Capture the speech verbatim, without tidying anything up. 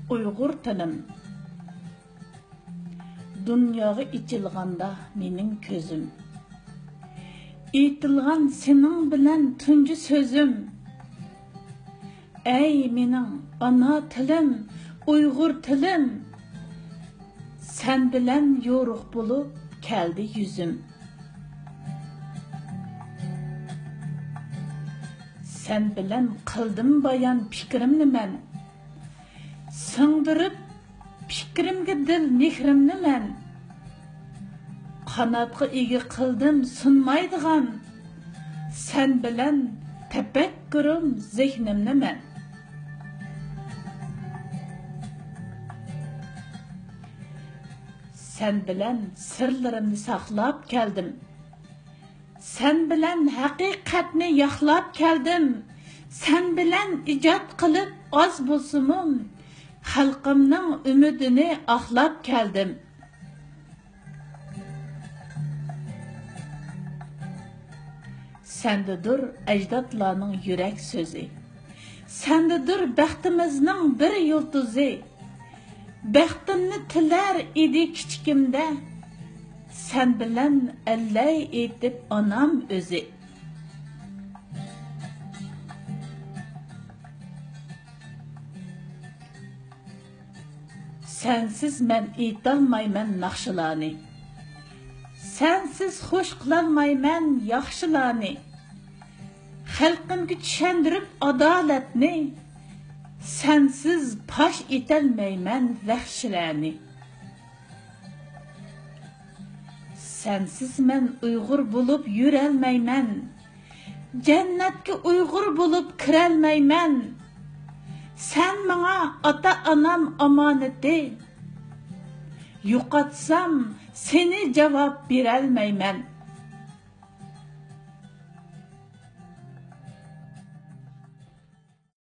ئۇيغۇر تىلىم. دۇنياغا ئېچىلغاندا مېنىڭ كۆزۈم، ئېيتىلغان سېنىڭ بىلەن تۇنجى سۆزۈم. ئەي مېنىڭ ئانا تىلىم، ئۇيغۇر تىلىم، سەن بىلەن يورۇق بولۇپ كەلدى يۈزۈم. سەن بىلەن قىلدىم بايان پىكرىمنى مەن، سىڭدۈرۈپ پىكرىمگە دىل مېھرىمنى مەن. قاناتقا ئىگە قىلدىم سۇنمايدىغان، سەن بىلەن تەپەككۇرۇم، زېھنىمنى مەن. سەن بىلەن سىرلىرىمنى ساقلاپ كەلدىم. سەن بىلەن ھەقىقەتنى ياقلاپ كەلدىم. سەن بىلەن ئىجاد قىلىپ ئاز بولسىمۇ، خەلقىمنىڭ ئۈمىدىنى ئاقلاپ كەلدىم. سەندىدۇر ئەجدادلارنىڭ يۈرەك سۆزى، سەندىدۇر بەختىمىزنىڭ بىر يۇلتۇزى. بەختىمنى تىلەر ئىدى كىچىكىمدە، سەن بىلەن ئەللەي ئېيتىپ ئانام ئۆزى. سەنسىز مەن ئېيتالمايمەن ناخشىلارنى، سەنسىز خوش قىلالمايمەن ياخشىلارنى. خەلقىمگە چۈشەندۈرۈپ ئادالەتنى، سەنسىز پاش ئېتەلمەيمەن ۋەھشىلەرنى. سەنسىز مەن ئۇيغۇر بولۇپ يۈرەلمەيمەن، جەننەتكە ئۇيغۇر بولۇپ كىرەلمەيمەن. سەن ماڭا ئاتا-ئانام ئامانىتى، يوقاتسام سېنى جاۋاب بېرەلمەيمەن.